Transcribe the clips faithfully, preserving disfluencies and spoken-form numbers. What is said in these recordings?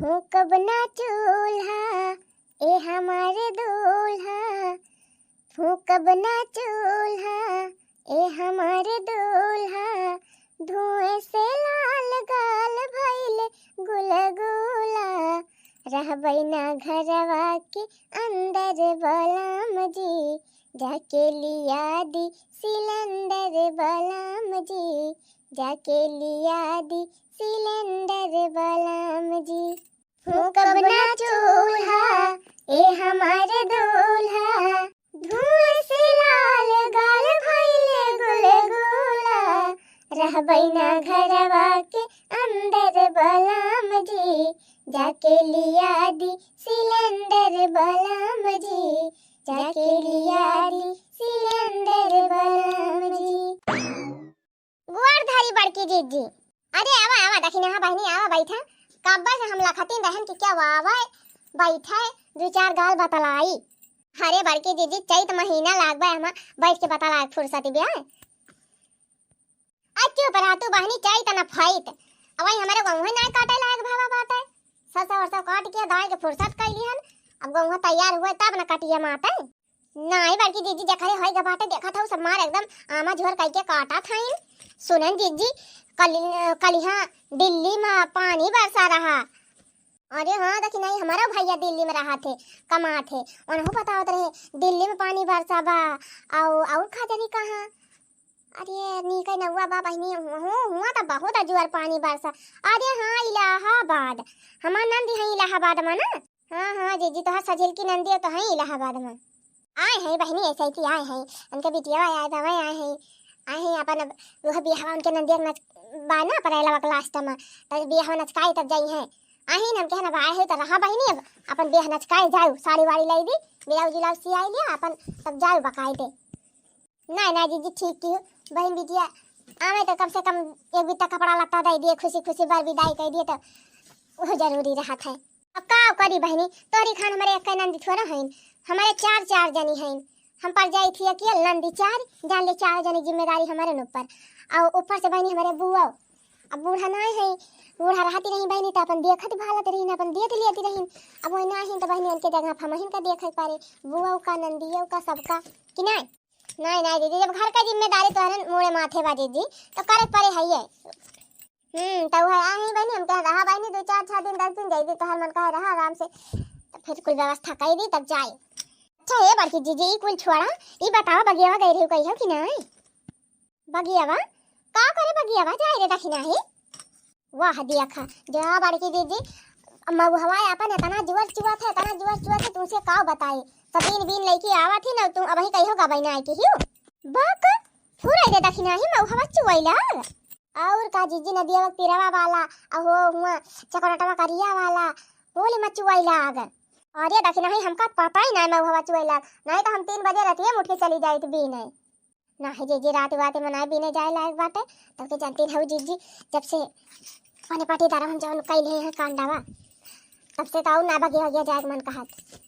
फूँकब ना चूल्हा, ए हमारे दूल्हा, फूँकब ना चूल्हा, ए हमारे दूल्हा, धुएँ से लाल गाल भइल गुलगुला, रहबै ना घरवा के अंदर बलम जी, जाके लिया दी सिलेंडर बलम जी, जाके लिया दी सिलेंडर बलम जी। फूँकब ना चूल्हा, ए हमार दूल्हा, धुएँ से लाल गाल भइल गुलगुला, रहबै ना घरवा के अंदर बलम जी, जाके लिया दी सिलेंडर बलम जी, जाके लिया दी सिलेंडर बलम जी। गोड़ धरी बड़की जिज्जी। अरे आवा, आवा, दखिनहा बहिनी, आवा, बैठा। कब्बे से हम लखतिन रहन कि केहू आवे, बैठे, दुइ चार गाल बतलाई। अरे बड़की जिज्जी, चैत महीना लागबे, हम बैठ के बतलाए फुर्सत बिया। आ चुप रहा तू बहिनी, चैत न फैत। अबही हमरे गहुँवे नाहीं काटे लायक भवा बाटे। सरसों वरसों काट के दाई के फुर्सत कइली हन। अब गहुँवा तैयार हुए तब न कटिया माते। नाहीं बड़की जिज्जी, जखरे होइगा बाटे, देखत हऊ सब मार एकदम आमा झोर कइके काटत हईन। सुनन जिज्जी, कल-, कलिहाँ दिल्ली मा पानी बरसा रहा। अरे हाँ, दखिनही, हमरो भइया दिल्ली मा रहत हे, कमात हे। उनहू बतावत रहे, दिल्ली मा पानी बरसा बा, अउ, अउर का जानी कहाँ। अरे, नीकै नउआ बा बहिनी, हुआँ, हुआँ त बहुत अजुअर पानी बरसा। अरे हाँ, इलाहाबाद। हमार नंदी है इलाहाबाद मा ना। हाँ, हाँ, जिज्जी, तोहार सझिलकी नंदी तो है इलाहाबाद मा। आए हैं बहिनी, ऐसे ही आए हैं। उनके बिटिया आए, आए, आए हैं। आए हैं अपन, अब वह बियाहवा उनके नंदिया के नच-, बा ना, अप्रैलवा के last मा। तब बियाहवा नचकाई तब जाई हैं। आए हैं, हमके ना आए हैं तो रहा बहिनी, अब अपन बियाह नचकाई जाऊ, साड़ी वाड़ी लाई दी, ब्लाउज उलाउज सियाई लिया, अपन तब जाऊ बकायदे। नाहीं, नाहीं जिज्जी, ठीक किहू। बहिन बिटिया आवे तो कम से कम एक बित्ता कपड़ा लत्ता दइ दिए, खुशी खुशी बर बिदाई कइ दिए तो वो जरूरी रहत है। अब का करी बहिनी, तोहरी खान हमरे एक्कै नंदी थोड़ा हईन, हमरे चार चार जनी हईन। हम पर जाई थी अकेल नंदी चार, जान ले चार जनी जिम्मेदारी हमरे न ऊपर। अउ ऊपर से बहिनी हमरे बुआ, अब बूढ़ा नाहीं है, बूढ़ा रहती रही बहिनी तो अपन देखत भालत रही, अपन देख लेती रही। अब वही नाहीं तो बहिनी उनके जगह हमहिन का देखे परे, बुआ का, नंदिया का, सबका, कि नाहीं? नाहीं, नाहीं जिज्जी, जब घर का जिम्मेदारी तोहरे मोरे माथे बा जिज्जी, तो करे परे है ये। हम्म, तो वह आए हैं बहिनी, हम कहे रहा बहिनी, दुइ चार छह दिन, दस दिन, जइ दिन तोहर मन कहे रहा आराम से, तो फिर कुल व्यवस्था कइ दी, तब जाए। अच्छा, हे बड़की जिज्जी, ई कुल छोड़ा, ई बतावा, बगियावा गइ रही कहियो कि नाहीं? बगियावा? का करे बगियावा जाए रे दखिनही? वाह, देखा, जा बड़की जिज्जी, मउहवा आपन इतना जुअर चुअत है, इतना जुअर चुअत है, तुमसे का बताई। सब बीन बीन लइके आवत ही ना, तुम अबही कहियो गबई ना आई के हियो। बक, फुरई रे दखिनही, मउहवा चुअई लाग। अउर का जिज्जी, नदिया क पिरवा वाला, अहो हुआ चकरटवा करिया वाला, बोले मा चुअई लाग। अरे दखिनही, हमका पता ही ना मउहवा चुअई लाग, नाहीं तो हम तीन बजे रतिया में उठ के चली जाइत बीने। नाहीं जिज्जी, रात वात में नाहीं बीने जाए लायक बाटे। तब के जानती हऊ जिज्जी, जब से अपने पटीदार हम जौन कइले हैं कांडवा, तब से तो अउर ना बगिया वगिया जाए के मन कहत।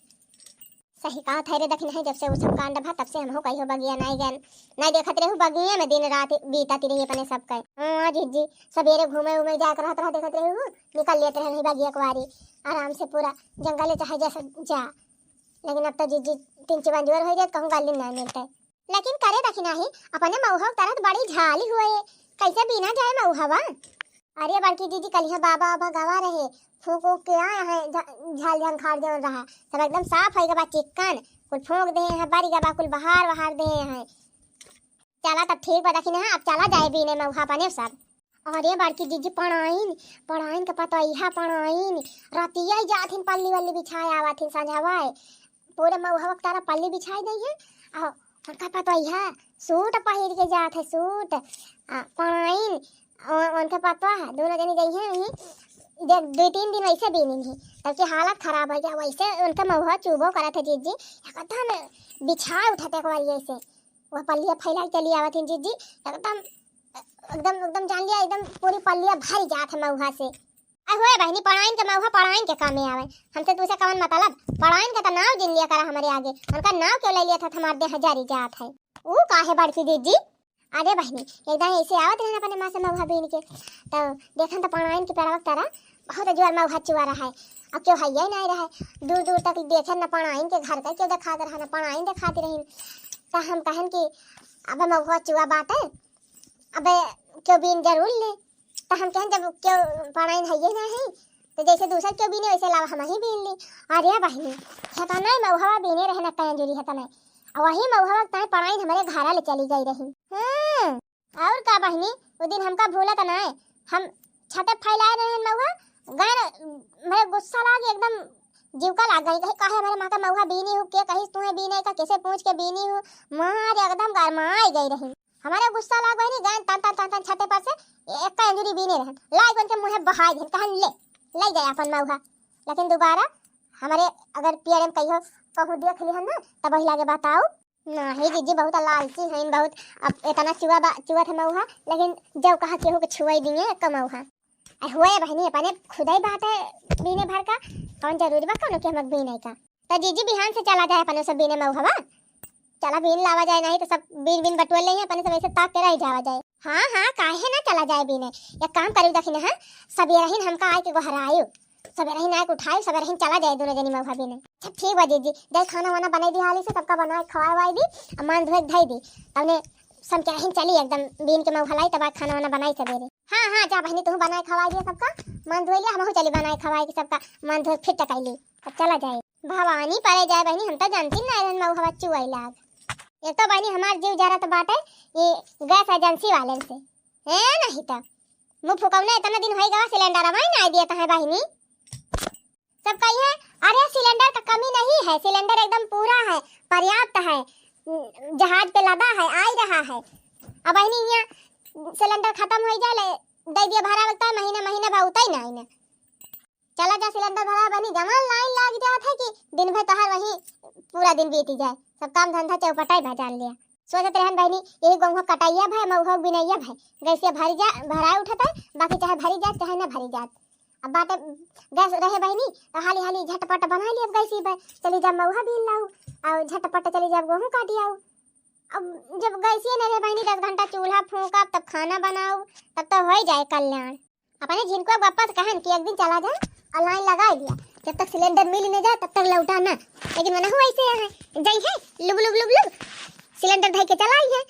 सही कहत है रे दखिनही, जब से उ सब कांड भा, तब से हमहू कहियो बगिया नाहीं गएन। नाहीं देखत रहू बगिया में दिन रात बीतत रही अपने सब कइ। हाँ जिज्जी, सबेरे घूमे उमे जाए के रहत रहा, देखत रहू, निकल लेत रहे बगिया के वारी, आराम से पूरा जंगल चाहे जैसे जा। लेकिन अब तो जिज्जी तीन चिबंजुअर होइ जात, कहूँ गाली नाहीं मिलते। लेकिन करे दखिनही, अपने मउहवा के तरह बड़ी झाली हुए, कैसे बीना जाए मउहवा? अरे बड़की जिज्जी, कलिहाँ बाबा बाबा गवा रहे, फूँक उक के आए हैं, झ-, झाल झंखार जौन रहा, सब एकदम साफ होइ गवा, चिक्कन, कुल फूँक देहे हैं, बरी गवा, कुल बहार वहार देहे हैं। चला तब ठीक बा दखिनही, अब चला जाए बीने मउहा अपने सब। अरे बड़की जिज्जी, पड़ाइन, पड़ाइन के पतोहिया पड़ाइन, रतिया ही जाथिन पल्ली वल्ली बिछाए आवथिन संझवा, पूरे मउहवा के तरह पल्ली बिछाई दइहैं। अउ उनका पतोहिया सूट पहिर के जात है, सूट। आ, पड़ाइन, अउ उनका पतोह, दोनों जनी जइहैं वहीं। देख, दुइ तीन दिन वैसे बीनी ही, तब के हालत खराब होइ गया। वैसे उनका मउहवा चुबो करत है जिज्जी, एकदम बिछा उठत है एक बार ऐसे। वह पल्लिया फैला के चली आवत है जिज्जी, एकदम, एकदम, एकदम जान लिया, एकदम पूरी पल्लिया भर जात है मउहा से। अरे होए बहिनी, पड़ाइन के मउहा पड़ाइन के कामे आवे, हमसे तुसे कवन मतलब? पड़ाइन के तो नाव जिन लिया करा हमरे आगे, उनका नाव क्यों ले लिया था, हमार देह जरी जात है। ऊ काहे बड़की जिज्जी? अरे बहिनी, एक दाई ऐसे आवत रहन अपने माँ से मउहा बीन के, तो देखन तो पड़ाइन के पेड़वा के तरह बहुत जोर मउहा चुआ रहा है, अब केहू हइये नाहीं रहे। दूर दूर तक देखे न पड़ाइन के घर का केहू देखात रहा, न पड़ाइन देखात रहिन। त हम कहन कि अब मउहा चुआ बाटे, अब केहू बीन जरूर ले। त हम कहन जब केहू पड़ाइन हइये नाहीं, त जैसे दूसर केहू बीने वैसे लावा हमहीं बीन ली। अरे बहिनी, हेतना मउहवा बीने रहे न कई अंजुरी हेतना, अउ वही मउहवा ताईं पड़ाइन हमरे घरा ले चली गई रही। हाँ। अउर का बहिनी, उ दिन हमका भूलत नाय, हम छते फैलाए रहेन मउहा, गए न, मेरे गुस्सा लाग एकदम जीव का लाग गई, कही काहे हमारे माँ का मउहा बीनी हूँ, के कही तुहे बीने का, कैसे पूछ के बीनी हूँ, मार एकदम गरमाए गई रही। हमारे गुस्सा लाग बहिनी, गए तन तन तन तन छते पर से एक का अंजुरी बीने रहन, लाए उनके मुँहे बहाए देन, कहन ले, ले जाए अपन मउहा, लेकिन दोबारा हमारे अगर पियरे में कहियो कहूँ देख लिहन ना, तब वही लागे बताओ। नाहीं जीजी, बहुत लालची हइन, बहुत। अब एतना चुआ बा, चुआ थे मउहा, लेकिन जब कहा केहू के छुआई दिए एक मउहा। अरे हुए बहिनी, अपने खुदई बाटे बीने भर का, कौन जरूरी बा कौनो के हमक बीने का? त जीजी बिहान से चला जाए अपने सब बीने मउहवा, चला बीन लावा जाए, नाहीं त सब बीन बीन बटुआ ले अपने सब ऐसे ताक के रह जावा जाए। हाँ हाँ, काहे ना चला जाए बीने, एक काम करू दखिन, हाँ, सबेरहिन हमका आए के गोहरायु, सबेरहिन आए के उठायु, सबेरहिन चला जाए दोनों जनी मउहा बीने। अच्छा ठीक बा जीजी, जाए खाना वाना बनाई दी हाली से, सबका बनाए खवाए वाए दी, अब मान धोए के धई दी, तबने सबेरहिन चली एकदम बीन के मउहा लाई, तब आए खाना वाना बनाई सबेरे। हाँ हाँ, जा बहिनी तू बनाए खवाए दिया सबका, मान धोए लिया, हमहू चली बनाए खवाए के सबका, मान धोए फिर टकाई ली, अब चला जाए। भवानी परे जाए बहिनी, हम तो जानती ना रहन मउहवा चुआई लाग। एक तो बहिनी हमार जीव जरत बाटे, ये गैस एजेंसी वाले से। ए नाहीं तो मुँह फुकौने, इतना दिन होई गवा सिलेंडर अब ना दिए तो है बहिनी। सब कही है, अरे सिलेंडर का कमी नहीं है, सिलेंडर एकदम पूरा है, पर्याप्त है, जहाज पे लदा है, आई रहा है। अब बहिनी यहाँ सिलेंडर खत्म हो जाए, ले दे दिया भरा लगता है, महीना महीना भा उतई ना आई ना। चला जा सिलेंडर भरा बहिनी, जवान लाइन लाग जात है कि दिन भर तोहार वही पूरा दिन बीती जाए, सब काम धंधा चौपटाई भा जान लिया। सोचत रहन बहिनी, यही गोंघा कटाइया भाई, मउहा बिनैया भाई, गैसिया भरी जा, भराए उठत है, बाकी चाहे भरी जात, चाहे ना भरी जात। अब बाटे गैस रहे बहिनी, तो हाली हाली झटपट बनाई ली अब गैसी पे, चली जा मउहा बीन लाऊ, और झटपट चली जा गोहूँ काटी आऊ। अब जब गैसिए नहीं रहे बहिनी, दस घंटा चूल्हा फूंका, तब खाना बनाऊ, तब तो हो जाए कल्याण। अपने झिनकुआ के गप्पा से कहन कि एक दिन चला जा और लाइन लगाई दिया, जब तक सिलेंडर मिल न जाए तब तक लौटा ना। लेकिन मनहु ऐसे है, जइहे लुब लुब लुब लुब सिलेंडर धई के चलाई है,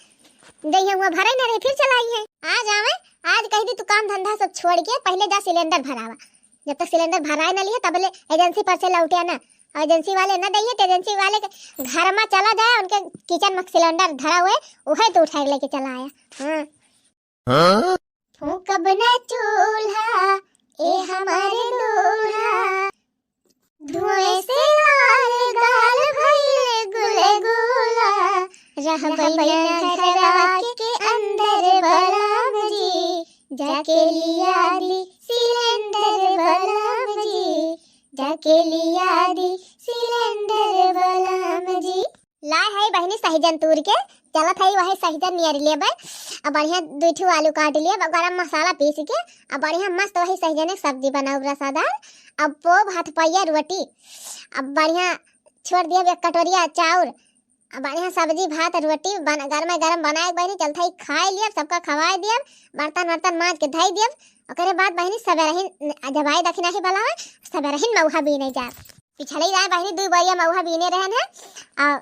जइहे वहाँ भरे न रहे फिर चलाई है। आज आवे, आज कह दी तू काम धंधा सब छोड़ के पहले जा सिलेंडर भरावा, जब तक सिलेंडर भराए न लिए तब ले एजेंसी पर से लौटिया ना। और एजेंसी वाले न दइहे तो एजेंसी वाले के घर में चला जाए, उनके किचन में सिलेंडर धरा हुए, उहे तो उठा के लेके चला आया। हाँ। हाँ? फूंकब ना चूल्हा, ए हमार दूल्हा, धुएं से लाल गाल भइल गुलगुला, रहबै ना घरवा के अंदर बलम जी, जाके लिया दी सिलेंडर बलम जी, जाके लिया दी सिलेंडर बलम जी। लाए है बहिनी सहिजन तूर के, चलत है वही सहिजन नियर लेबे। अब बढ़िया दुई ठो आलू काट लेब, अब गरम मसाला पीस के, अब बढ़िया मस्त वही सहिजन के सब्जी बनाउब रसादार। अब पोब हाथ पैया रोटी, अब बढ़िया छोड़ दियब एक कटोरिया चाउर, अब बढ़िया सब्जी भात रोटी बन-, गरमे गरम बनाए के बहिनी, चलत है खाए लियब, सबका खवाए दियब, बर्तन वर्तन माज के धई दियब। ओकरे बाद बहिनी सबेरहिन जब आई दखिनाही बलावे, सबेरहिन मउहा बीने जाब। पिछले ही जाए बहिनी दुई बोरिया मउहा बीने रहन है, और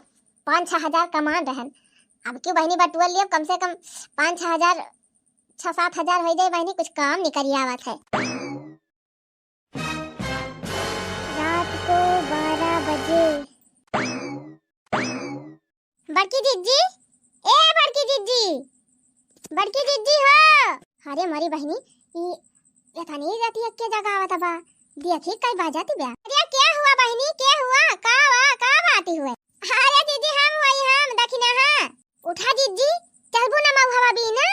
पाँच छः हजार कमान रहन। अब क्यों बहिनी बटुआ लियब, कम से कम पाँच छः हजार, छः सात हजार हो जाए बहिनी, कुछ काम निकल आवत है। रात को बारह बजे। बड़की जिज्जी, ए बड़की जिज्जी, बड़की जिज्जी हो। अरे मोरी बहिनी, ई एतनी राती के जगावत बा, देखी कई बाजत बा। अरे क्या हुआ बहिनी, क्या हुआ, का हुआ, का बात हुए? अरे जिज्जी हम हुई हम दखिना हाँ। उठा जिज्जी, चलबू ना मउहवा बीने।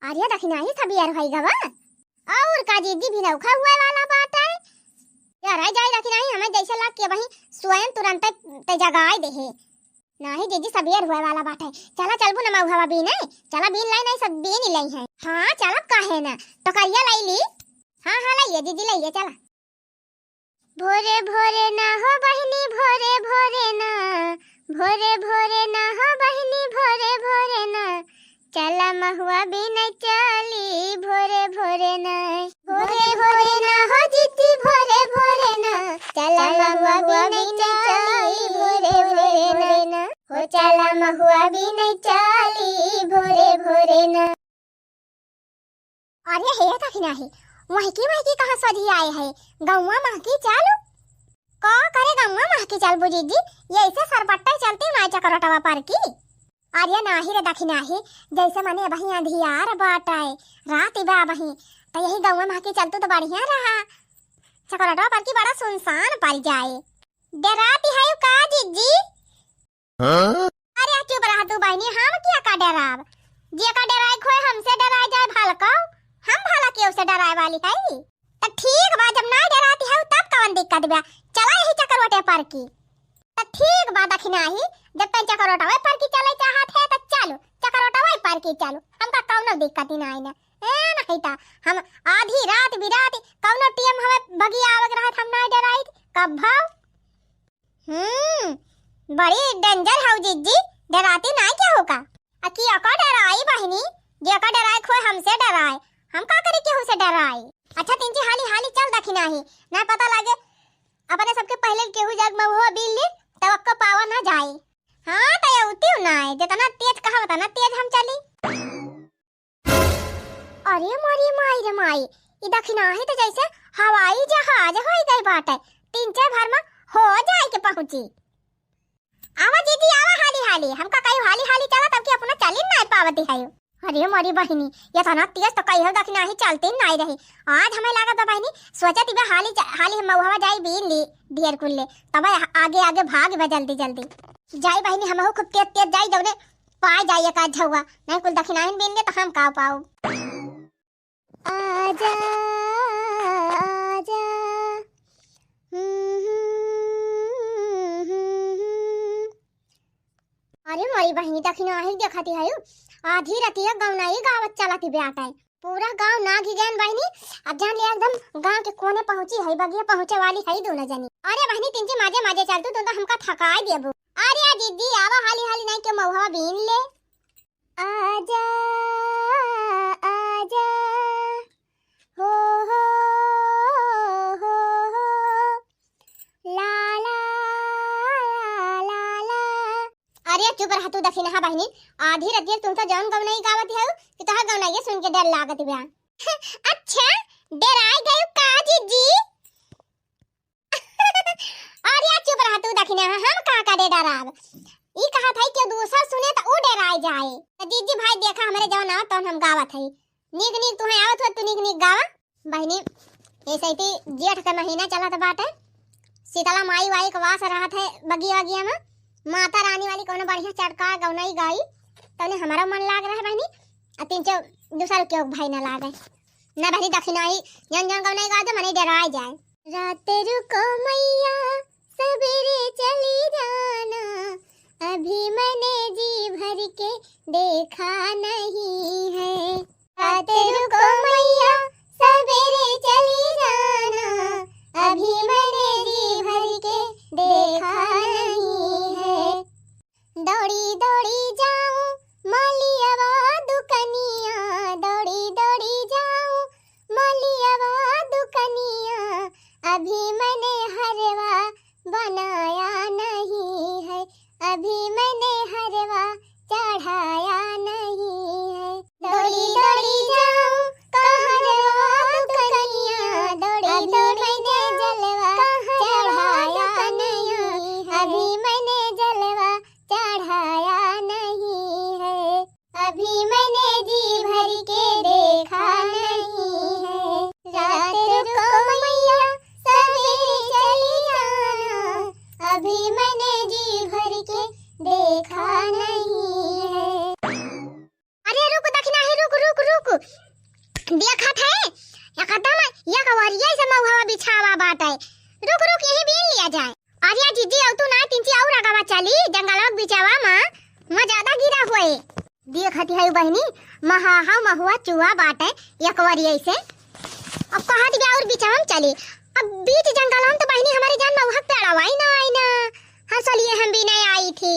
अरे दखिनाही सबेर होई गवा। और का जिज्जी, बिनौखा हुए वाला बाटे। यार आई जाए दखिनाही, हमें जैसे लाग के वही स्वयं तुरंत ते जगाए देहे। नाही जिज्जी, सबेर हुए वाला बाटे, चला चलबू ना मउहवा बीने, चला बीन लाई, नहीं सब बीन ही लई है। हाँ चलब काहे ना, टोकरिया लाई ली। हाँ हाँ लइए जिज्जी लइए, चला। भोरे भोरे ना हो बहिनी, भोरे भोरे ना, भोरे भोरे ना हो बहिनी, भोरे भोरे ना, चला महुआ बीने चली, भोरे भोरे ना, भोरे चला महुआ बीने चाली भोरे भोरे ना। अरे हे दखिनाही, वहकी वहकी कहाँ सोझी आए है, गौवा महकी चालू। का करे गौवा महकी चाल बुझी जी, यैसे सरपट्टे चलती माय चकरोटवा पर की। अरे नाही रे दखिनाही, जैसे मने अबही अंधियार बाटे, रात बा अबही, त यही गौवा महकी चलतू त बढ़िया रहा। चकरोटवा पर की बड़ा सुनसान पड़ जाए। डराती है का जिज्जी? हाँ? अरे चुप रह तू बहिनी, हम क्या का डराब? जे का डराए खोए हमसे डराए जाए भलकौ, हम भला केहू से डराए वाली है? त ठीक बा, जब नाय डराती है तब कवन दिक्कत बा? चला यही चकरोटे पर की। त ठीक बा दखिनाही, जब तैं चकरोटवे पर की चले चाहत है त चलो, चकरोटवे पर की चलो, हमका कौनो दिक्कत ही नाय ना। ए नहीं त हम आधी रात बिरात कौनो टीएम हमें बगिया आवक रहत हम नाय डराइत कब भाव। हम्म, बड़ी डेंजर हौ जिज्जी, डराती नाय केहू का? अ की अका डराई बहिनी, जे अका डराए खोए हमसे डराए, हम का करी केहू से डराई? अच्छा तिनची हाली हाली चल दखिनाही, ना पता लागे अपने सबके पहले केहू जाग महुआ बीन ली, तब अक्का पावा ना जाए। हाँ, त ये उतिउ नाय, जितना तेज कहा उतना तेज हम चली। अरे मोरी माई रे माई, ई दखिनाही त जैसे हवाई जहाज होई गई बाटे, तीन चार भर में हो जाए के पहुँची। आवा दीदी, आवा हाली हाली, हमका कहीं हाली हाली चला, तब कि अपना चली नाय पावती है। अरे मोरी बहिनी, ये तना तेज तो कहियो दखिनाही चलती नाय रही। आज हमें लागत बा बहिनी, सोचत बा हाली च-, हाली हम महुआ जाई बीन ली ढेर कुल्ले, तब आगे आगे भाग बा जल्दी जल्दी। जाई बहिनी, हमहू खूब तेज तेज जाई, जौने पाए जाई एक आध झौआ, नहीं कुल दखिनाहिन बीन के तो हम का पाऊ। आजा, आजा। अरे मोरी बहिनी, दखिनाही देखती है, आधी रतिया गौनाई गावत चलत बाटे। पूरा गाँव नागी गैन बहिनी, अब जान लिया एकदम गाँव के कोने पहुँची है, बगिया पहुँचे वाली है दोनों जनी। अरे बहिनी, तिनची माजे माजे चल तू, तू तो हमका थकाई देबू। अरे आ दीदी, आवा हाली हाली नहीं के महुआ बीन ले। आजा, आजा, हो, हो, हो, हो, ला, ला, ला, ला। अरे चुप रह तू दखिनाहा बहिनी, आधी रतिया तुमसे जौन गौनाई गावत है कि तोहार गौनाइये सुन के डर लागत बा। अच्छा, डराई गयू का जिज्जी? अरे चुप रह तू दखिनाहा, हम का करे डराब? ई कहत है कि दूसर सुने त ऊ डराए जाए। त जिज्जी भाई देखा हमरे जौन आवत तौन हम गावत है। नीक नीक तुहे आवत हो, तू नीक नीक गावा। बहिनी, ऐसे ही जेठ के महीना चलत बाटे, शीतला माई वाई के वास रहत है बगिया वगिया में। माता रानी वाली कौनो बढ़िया चटका गौनाई गाई, तौने हमारा मन लाग रहे बहिनी। आ तीन चार दूसर केहू भाई ना लागे। ना बहिनी दखिनाही, जौन जौन गौनाई गा दे, मने डराए जाए। रात रुको मैया, सबेरे चली जाना, अभी मैंने जी भर के देखा नहीं है। रात रुको मैया, सबेरे चली जाना, अभी मैंने जी भर के देखा नहीं है। दौड़ी दौड़ी जाऊं मलियवा दुकनिया, दौड़ी दौड़ी जाऊं मलियवा दुकनिया, अभी मैंने हरवा बनाया नहीं है, अभी मैंने हरवा चढ़ाया नहीं है। दौड़ी दौड़ी जाऊं कहरवा दुकनिया, दौड़ी दौड़ी जलवा चढ़ाया नहीं है, अभी मैंने जलवा चढ़ाया नहीं है, अभी मैंने जी भर के देखा नहीं है। रात रुको मैया, सवेरे चली जाना, अभी मैंने जी भर के देखा नहीं है। अरे रुक दखिनाही, रुक, रुक, रुक। देखत है, एकदम एक वरिया से महुआ बिछावा बाटे। रुक, रुक, यही बीन लिया जाए। अरे जिज्जी, अब तू ना तिनची और आगावा चली, जंगलवा के बिचावा मा, मा ज्यादा गिरा हुए। देखत है बहिनी, महा, हा महुआ चुआ बाटे, एक वरिया से। अब कहत बा और बिचावा में चली। अब बीच जंगलवा में तो बहिनी हमारे जान महुआ पेड़वा ही ना आई ना। हंसलिए हम भी नहीं आई थी।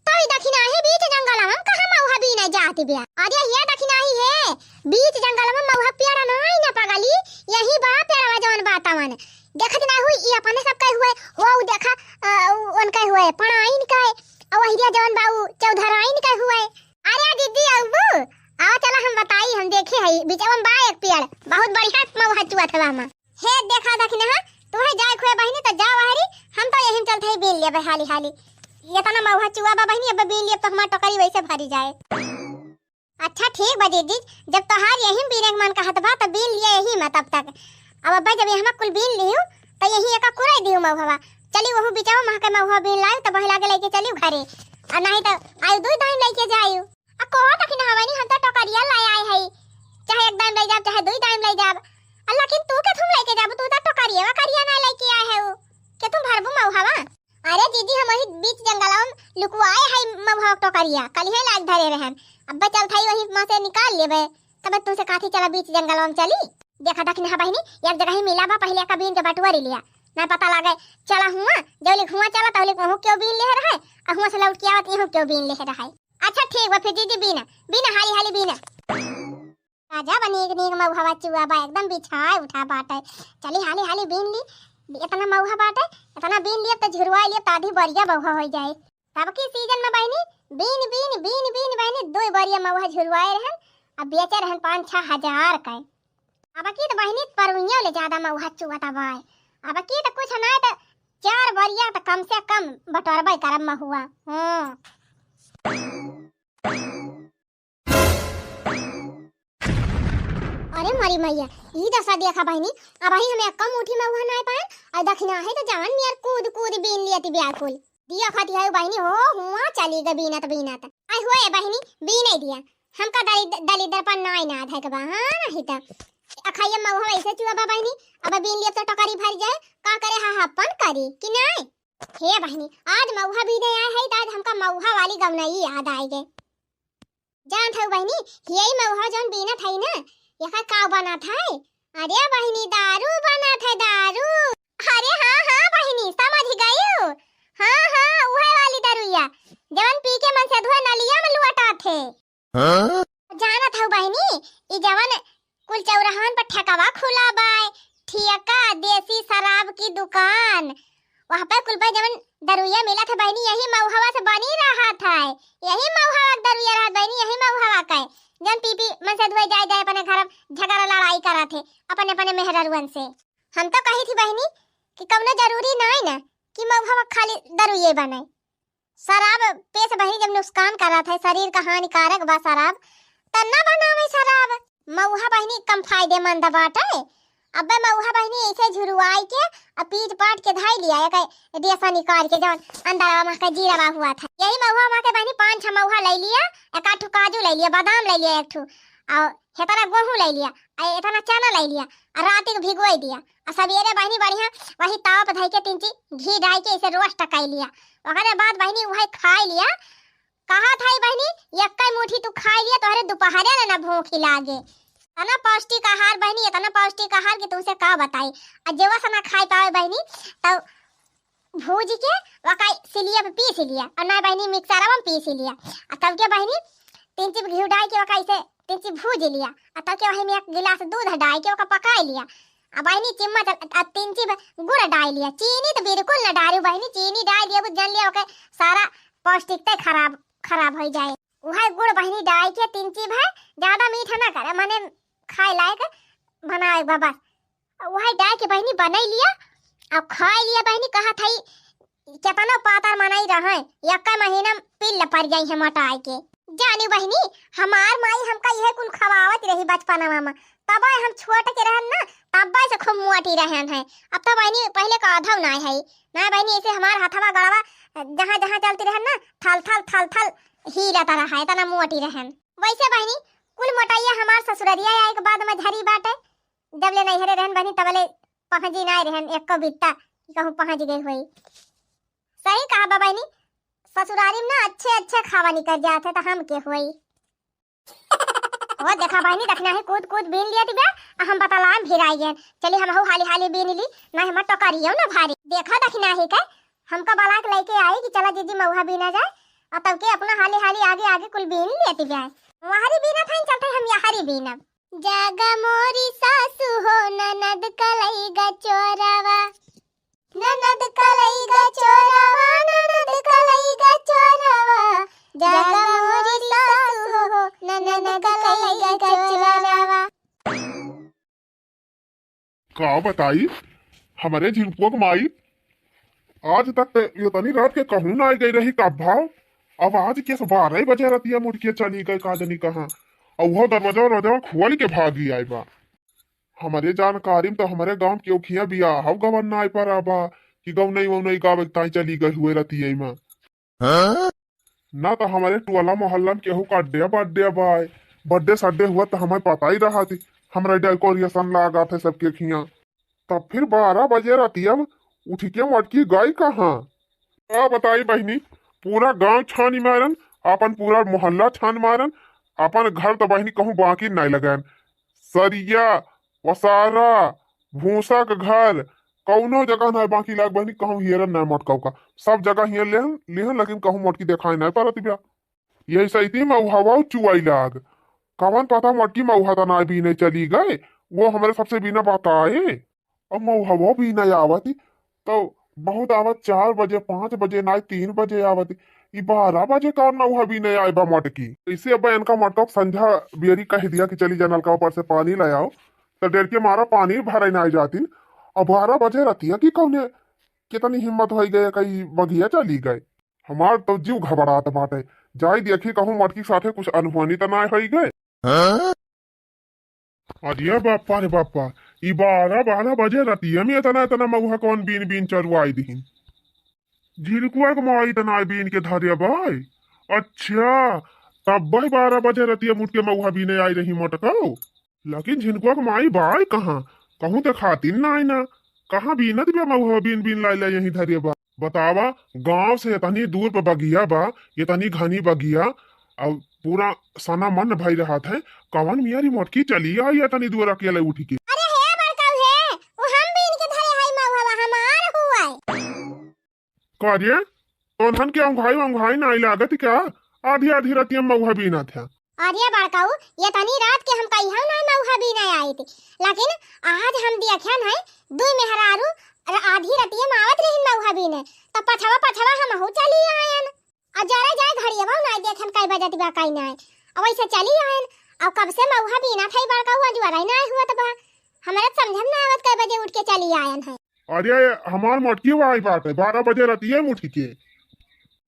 तो ई दखिनाही बीच जंगलवा में कहाँ महुआ बीने जात बा? अरे ये दखिनाही है, बीच जंगलवा में महुआ पेड़ नाई न पगली, यही बा पेड़वा जवन बा तवन। देखत ना हुई, ई अपने सब कहे हुए, हो उ देखा, अ, उ उनके हुए, पड़ाइन के, अ, वही रे जवन बाऊ चौधराइन के हुए। अरे दीदी, अउबू? आवा चला, हम बताई, हम देखे हई, बिचवा में बा एक पेड़, बहुत बढ़िया मउहा चुअत हवा मा। हे देखा दखिनहा, तुहे जाए खुए बहिनी त जा वहरी, हम तो यही में चलत हई बीन लेबे हाली हाली। एतना मउहा चुआ बा बहिनी, अब बीन लेब तो हमार टोकरी वैसे भरी जाए। अच्छा ठीक बा दीदी, जब तोहार यही में बीने के मन कहत बा त बीन लिया यही में तब तक। अब अब्बा जब यहाँ कुल बीन लिहू त यही एका कुराई दिहू मउहवा। चली वहू बिचाऊ महके मउहवा बीन लायू त वही लागे लेके चली घरे। आ नहीं त आयु दुई दाई लेके जायू। आ कोहा तक ना हवानी, हम तो टोकरिया ले आए हई, चाहे एक दाई ले जाब चाहे दुई दाई ले जाब। आ लेकिन तू के थुम लेके जाबू, तू तो टोकरिया करिया ना लेके आए है, के तुम भरबू मउहवा? अरे दीदी, हम वही बीच जंगलवा में लुकुआए हई मउहा टोकरिया, कलिहे लाग धरे रहन। अब्बे चलत हई वही मा से निकाल लेबे, तब तुमसे काथी चला बीच जंगलवा में चली। देखा दखिनहा बहिनी, एक जगह ही मिला बा, पहिले एका बीन के बटुआरी लिया, ना पता लागे। चला हुआ, जौलिक हुआ चला, तौलिक वहू क्यों बीन ले रहे, आ हुआ से लौट के आवत यहू क्यों बीन ले रहे। अच्छा ठीक बा, फिर दीदी बीना, बीना हाली हाली बीना। राजा बा नीक नीक मउहवा चुआ बा, एकदम बिछाए उठा बाटे। चली हाली हाली बीन ली, इतना मउहा बाटे, इतना बीन लियब त झुरवाई लियब त आधी बरिया मउहा होइ जाए। तब की सीजन में बहिनी बीन बीन बीन बीन बहिनी दो बरिया मउहा झुरवाए रहन, अब बेचे रहन पाँच छह हजार के। अब की त बहिनी परउइयों ले ज्यादा मउहा चुअत बाय। अब की त कुछ ना त चार बरिया त कम से कम बटोरबे करब महुआ। हम्म। अरे मरी मैया, ई दशा देखा बहिनी, अबही हम एक्का मुट्ठी मउहा नाय पाएन, अउ दखिनहा है त जान नियर कूद कूद बीन लियत बिया कुल। दिया खाती है बहिनी, हो हुआ चली गई बीनत बीनत। आई हुए बहिनी, बीने दिया, हमका दलिद-, दलिद्दर पर नाय नाद है के बा, हाँ नहीं त। अखैया मउहा ऐसे चुआ बा बहिनी, अब बीन लियब त टोकरी भर जाए, का करे हा अपन करी, कि नाय? हे बहिनी, आज मउहा बीने आए है, त आज हमका मउहा वाली गवनई याद आए गए। जानत हऊ बहिनी, हियई मउहा जौन बीनत हई ना, एकर का बनत है? अरे बहिनी, दारू बनत है, दारू। अरे हाँ, हाँ बहिनी, समझ गयू। हाँ, हाँ, उहे वाली दरुइया, जवन पी के मनसेधुआ नलिया में लुअटात है। हाँ? जानत हऊ बहिनी, ई जवन कुल चौराहन पर ठेकवा खुला बाय, ठेका देसी शराब की दुकान, वहाँ पे कुल पे जवन दरुइया मिलत है बहिनी, यही मउहवा से बनी रहत है, यही मउहवा के दरुइया रहत बहिनी, यही मउहवा के। जौन पी पी मनसेधुआ जाए जाए अपने घर झगड़ा लड़ाई करत है अपने अपने मेहररुअन से। हम तो कही थी बहिनी कि कौनो जरूरी नाई ना कि मउहवा खाली दरुइये बने। शराब पेस बहिनी जब नुकसान करत है, शरीर का हानिकारक बा शराब, त ना बनावे शराब। मउहा बहिनी कम फायदेमंद बाटे। अबे मउहा बहिनी ऐसे झुरवाई के आ पीट पाट के धाई लिया, एक रेसा निकाल के जौन अंदरवा मा के जीरवा हुआ था। यही मउहा मा के बहिनी पाँच छह मउहा ले लिया, एक आध ठो काजू ले लिया, बादाम ले लिया एक ठो, और हेतना गेहूं ले लिया, आ एतना चना ले लिया, आ रात के भिगोई दिया, आ सवेरे बहिनी बढ़िया वही तावा पे धई के तीन ची घी डाल के इसे रोस्ट कर लिया। ओकरे बाद बहिनी वही खाई लिया। कहा था बहिनी, यक्कै मुट्ठी तू खाई लिया, तोहरे दोपहरे ले ना भूखी लागे। इतना पौष्टिक आहार बहिनी, इतना पौष्टिक आहार कि तुमसे का बताई। आ जेवा से ना खाई पावे बहिनी, तब भूज के वका सिलिया पे पीस लिया, और ना बहिनी मिक्सरवा में पीस लिया। आ तब के बहिनी तीन चिप घी डाल के वका इसे तीन चिप भूज लिया, आ तब के वही में एक गिलास दूध डाल के वका पका लिया। आ बहिनी चिम्मच आ तीन चिप गुड़ डाल लिया, चीनी तो बिल्कुल ना डालू बहिनी, चीनी डाल दिया, बुझ जान लिया, ओके सारा पौष्टिकता खराब, खराब हो जाए। वह गुड़ बहिनी डाल के तीन चिप है, ज्यादा मीठा ना करे, माने खाए लायक बनाए बा बस। वही डाल के बहिनी बनाई लिया, अब खाई लिया बहिनी। कहा था केतना पातर मनई रहे, एक महीना में पिल्ल पड़ जाई है मोटाई के। जानी बहिनी, हमार माई हमका यह कुल खवावत रही बचपनवा में, तब हम छोट के रहन ना, तब से खूब मोटी रहन है। अब तो बहिनी पहले का आधा ना है ना बहिनी, ऐसे हमार हथवा गड़वा जहाँ जहाँ चलती रहन ना, थल थल थल थल हिलत रहा है, इतना मोटी रहन। वैसे बहिनी, कुल मोटाइया हमार ससुररिया आए के बाद में झरी बाटे। जब ले नैहरे रहन बहिनी, तब ले पहुँची ना रहन एको बित्ता कि कहूँ पहुँच गई होई। सही कहा बा बहिनी, ससुरारी में ना अच्छे अच्छे खावा निकल जात है, तो हम के होई। ओ देखा बहिनी, देखना है कूद कूद बीन लिया तिबे, आ हम बतलाम फिर आई गए। चली हम हऊ हाली हाली बीन ली, ना हमार टोकरियो ना भारी। देखा देखना है के हमका बलाक लेके आई कि चला दीदी मउहा बीना जाए, और तब के अपना हाली हाली आगे आगे कुल बीन लिया तिबे। वहारी बीना था, चलते हम यहारी बीनब। जागा मोरी सासू हो, ननद कलई गा चोरवा, ननद कलई गा चोरवा, ननद कलई गा चोरवा। का बताई, हमरे झिनकुआ के माई आज तक त एतनी रात के कहूँ ना आई गई रही। कब भाव, अब आज के बारह बजे रतिया मुड़के चली गई, का जानी कहाँ। और वो दरवाजा वरवाजा खोल के भागी आई बा। हमरे जानकारी में तो हमरे गाँव के ओखिया बियाह गवन ना आई पर आबा कि गौनई वौनई गावे के ताई चली गई हुए रतिया में। ना तो हमरे टोला मोहल्ला में केहू का डे बर्थडे बा, बर्थडे सड्डे हुआ तो हमें पता ही रहा थी। हमरा डेकोरेशन लागत है सबके खिया। तब फिर बारह बजे रतिया में उठ के मटकी गई कहाँ? का बताई बहिनी, पूरा गांव छानी मारन, अपन पूरा मोहल्ला छान मारन, अपन घर तो बहिनी कहूँ बाकी नहीं लगन। सरिया, वसारा, भूसा के घर, कौनो जगह ना बाकी लाग बहिनी, कहूँ हियरन ना मटकाऊ का। सब जगह हियर लेहन, लेहन, लेकिन कहूँ मटकी देखाई नहीं परत बा। यही सैती मउहवा चुआई लाग। कवन पता मटकी मउहा त ना बीने चली गए, वो हमरे सबसे बिना बताए। अब मउहवा बीने आवत ही, तो बहुत आवत चार बजे, पाँच बजे, ना तीन बजे आवत ही। ई बारह बजे कौन मउहा बीने आए बा मटकी? ऐसे अब इनका मटका संझा बियरी कह दिया कि चली जा नलका ऊपर से पानी ले आओ, तो डेर के मारा पानी भरे ना जाती। अब बारह बजे रतिया की कौने, कितनी हिम्मत होई गए, कई बगिया चली गए। हमार तो जीव घबरात बाटे, जाई देखी कहूँ मटकी साथे कुछ अनहोनी त ना होई गए। अरे बापा रे बापा, ई बारह, बारह बजे रतिया में इतना, इतना मउहा कौन बीन बीन चरुआई दिहिन? झिनकुआ के माई त ना बीन के धरे बाय। अच्छा, तब भाई बारह बजे रतिया मुठ के मउहा बीने आई रही मटकाओ। लेकिन झिनकुआ के माई बाय कहाँ? कहूँ देखातिन नाई ना। कहाँ बीनत बा मउहा बीन बीन लाई लाई यहीं धरे बा। बतावा, गांव से इतनी दूर पे बगिया बा, इतनी घनी बगिया, अब पूरा सना मन भई रहत है, कवन मियारी मोटकी चली आई इतनी दूर अकेले उठ के। अरे हे बड़काऊ हे, वो हम बीन के धरे हई मउहा, हमार हुआ है। का रे, तोन्हन के औंघाई औंघाई नाई लागत का? आधी आधी रतिया मउहा बीनत है। अरे बड़काऊ, इतनी रात के हम कहियो नाई मउहा बीने आइत, लेकिन आज हम देखन है दुई मेहरारू र-, आधी रतिया में आवत रहिन मउहा बीने, त पछवा पछवा हमहू चली आयन। आ जरा जाए घड़ियवा नाई देखन कई बजत बा कई नाई, अब ऐसे चली आयन। अब कब से मउहा बीनत है बड़काऊ, अजुअरा नाई हुअत बा। हमरा समझ में ना आवत कई बजे उठ के चली आयन है। अरे, हमार मोटकी वाई बात है, बारह बजे रतिया में उठ के।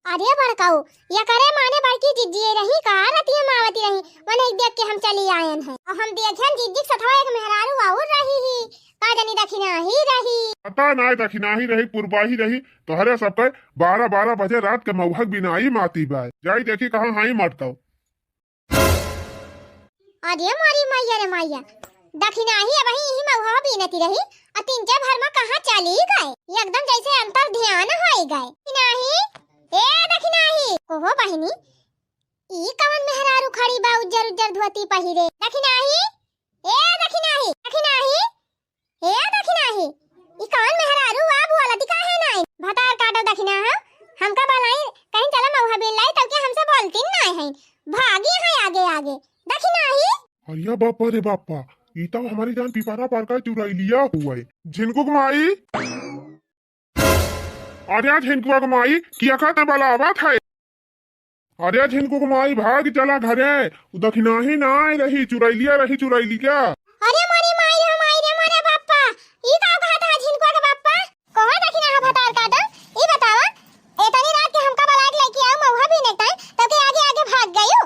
अरे बड़काऊ, ये करे माने बड़की जिज्जी रही का रतिया में आवती रही, वने देख के हम चली आयन है। और हम देखेन जिज्जी के सथवा एक मेहरारू और रही ही, का जानी दखिनाही रही। पता नाई दखिनाही रही, पुरबाही रही, तोहरे सबके बारह बारह बजे रात के मउहा के बिनाई माती बा। जाई देखी कहाँ हाई मटकाऊ। अरे मोरी मैया रे मैया, दखिनाही अबही इही मउहा बीनती रही, आ तीन चार भर में कहाँ चली गए, एकदम जैसे अंतर ध्यान होई गए। दखिनाही, ए दखिनाही, ओहो बहिनी, ई कवन मेहरारू खड़ी बा उज्जर उज्जर धोती पहिरे? दखिनाही, ए दखिनाही, दखिनाही, हे दखिनाही, ई कवन मेहरारू आ बोलती काहे नाई? भतार काटो दखिनाहा, हमका बलाई, कहीं चला मउहा बीन लाई, तब के हमसे बोलती नाई है, भागी है आगे आगे। दखिनाही। अरे बापा रे बापा, ई तो हमारी जान पिपारा पार का चुरैलिया हुआ है। झिनकुक माई, अरे झिनकुआ के माई, किया का ते बलावत है? अरे झिनकुक माई, भाग चला घरे, उ दखिनाही नाई रही, चुरैलिया रही, चुरैलिया। अरे मोरी माई रे माई रे मोरे बाप्पा, ई का कहत है झिनकुआ के बाप्पा? कहो दखिनाहा भतार काटो, ई बतावा, एतनी रात के हमका बलाए के लेके आओ मउहा बीने ताई, तो के आगे आगे भाग गयो।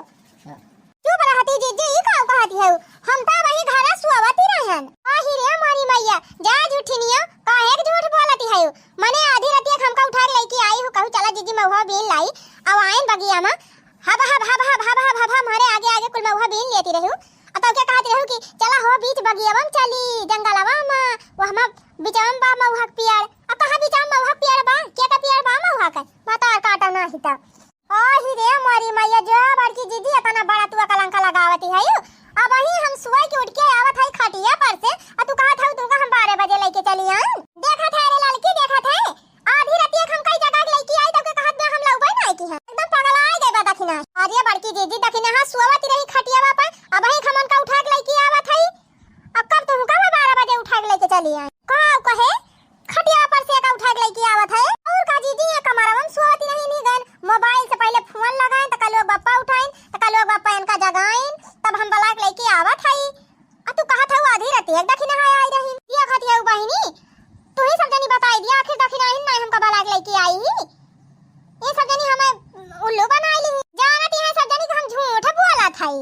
चुप रहती जिज्जी, ई का कहती है? हम तो वही घरा सुअवती रहन। आही रे मोरी मैया, जा झूठिनिया, काहे के झूठ बोलती है? मने आधी रतिया के हमका उठा के लेके आई हो, कहू चला जिज्जी मउहा बीन लाई। अब आयन बगिया में, हब हब हब हब हब हब हब हमारे आगे आगे कुल मउहा बीन लेती रहू। अब तो क्या कहती रहू कि चला हो बीच बगिया में चली, जंगलवा में, वो हम बिचवा में बा मउहा के पेड़। अब कहाँ बिचवा में मउहा के पेड़ बा? के का पेड़ बा मउहा के? बताओ काटो ना ही तो। आही रे मोरी मैया, जो बड़की जिज्जी इतना बड़ा तू कलंका लगावती है। अबही हम सुबह के उठ के आवत है खटिया पर से, आ तू कहत हऊ तुमका हम बारह बजे लेके चली आई। देखत है रे लड़की, देखत है, आधी रतिया के हम कई जगह के लेके आई, तब के कहत बा हम लउबे नाई की है। एकदम पगला आ गए बा दखिना। अरे बड़की जिज्जी दखिना, हाँ, सुअवत रही खटिया पर, अबही हम उनका उठा के लेके आवत है। अब कब तुमका मैं बारह बजे उठा के लेके चली आई? का कहे? खटिया पर से का उठा के लेके आवत है। और का जिज्जी, ये कमरवा में सोवती रही नी गन। मोबाइल से पहले फोन लगाइन, त का लोग बप्पा उठाइन, त का लोग बप्पा इनका जगाइन, तब हम बला के लेके आवत है। आ तू कहत है आधी रात एक दखिना है आई रही। ये कहती है दीदी, आखिर दखिनाहिन नाहीं हमका बलाइक लइके आई ही। ये सब जनी हमें उल्लू बनाइ ली। जानत ही सब जनी कि हम झूठ बोलत हई।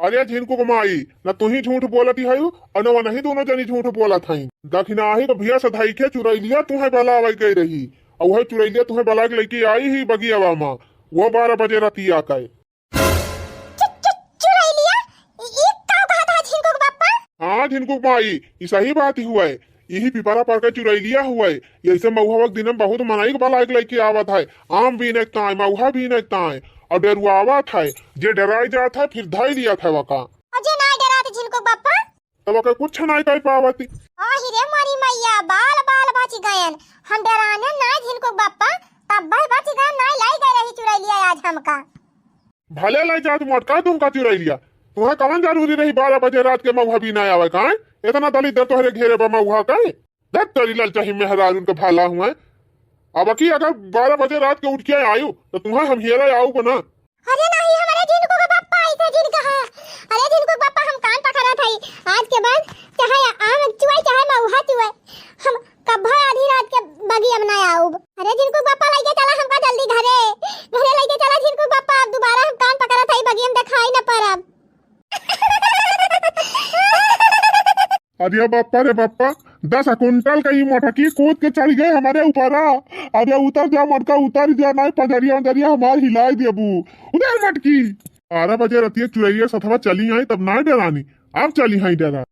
अरे झिनकुक माई, न तुहीं झूठ बोलत ही हयू, अउर न वनही दुनो जनी झूठ बोलत हईं। दखिनाही क भिया से धइके चुरइलिया तुहें बलावइ गइ रही, अउर उहइ चुरइलिया तुहें बलाइक लइके आई ही बगियवा मा, उहउ बारह बजे रतिया कइ। चु-, चु-, चुरइलिया? इ, इ का कहत ह झिनकुक बप्पा? हाँ झिनकुक माई, इ सही बात ही हुवइ। इही पिपरा पर के चुरइलिया हुवइ। यइसे मउहवा क दिने मा बहुत मनई क बलाइक लइके आवत हइ। आम बीने क ताईं, मउहा बीने क ताईं। अउर डेरुआवत हइ। जे डेराइ जात हइ, फिर धइ लियत हइ वका। अउर जे नाहीं डेरात झिनकुक बप्पा? तब वका कुछ नाहीं कइ पावत ही। आहि रे मोरी मइया, बाल बाल बचि गएन। हम डेरानेन नाहीं झिनकुक बप्पा, तब्बे बचि गएन, नाहीं लइ गइ रही चुरइलिया आज हमका। भले लइ जात मोटका तुमका चुरइलिया, तुहें कवन जरूरी रही बारह बजे रात के मउहा बीने आवइ क, आँय? एतना दलिद्दर तोहरे घेरे बा मउहा कइ। धत तोरी ललचही मेहरारून क भला हुवइ। अबकी अगर बारह बजे रात के उठिके आयू, त तुहें हम हेरे आउब ना। अरे नाहीं, हमरे झिनकुक बप्पा अइसे जिन कहा। अरे झिनकुक बप्पा, हम कान पकड़त हई, आज के बाद चाहे आम चुअइ, चाहे मउहा चुअइ, हम कब्बो आधी रात के बगिया मा नाहीं आउब। अरे झिनकुक बप्पा, लइके चला हमका जल्दी घरे, घरे लइके चला झिनकुक बप्पा, अब दुबारा हम कान पकड़त हई, बगिया मा देखाइ न परब। अरे बप्पा रे बप्पा, दस कुंटल क ई मोटकी कूद के चढ़ि गइ हमरे ऊपरा। अरे उतर जा मोटका, उतर जा, नाहीं पजरिया उजरिया हमार हिलाइ देबू। उतर मोटकी। बारह बजे रतिया चुरइलिया सथवा चली आईं, तब नाहीं डेरानी, अब चली हईं डेरा।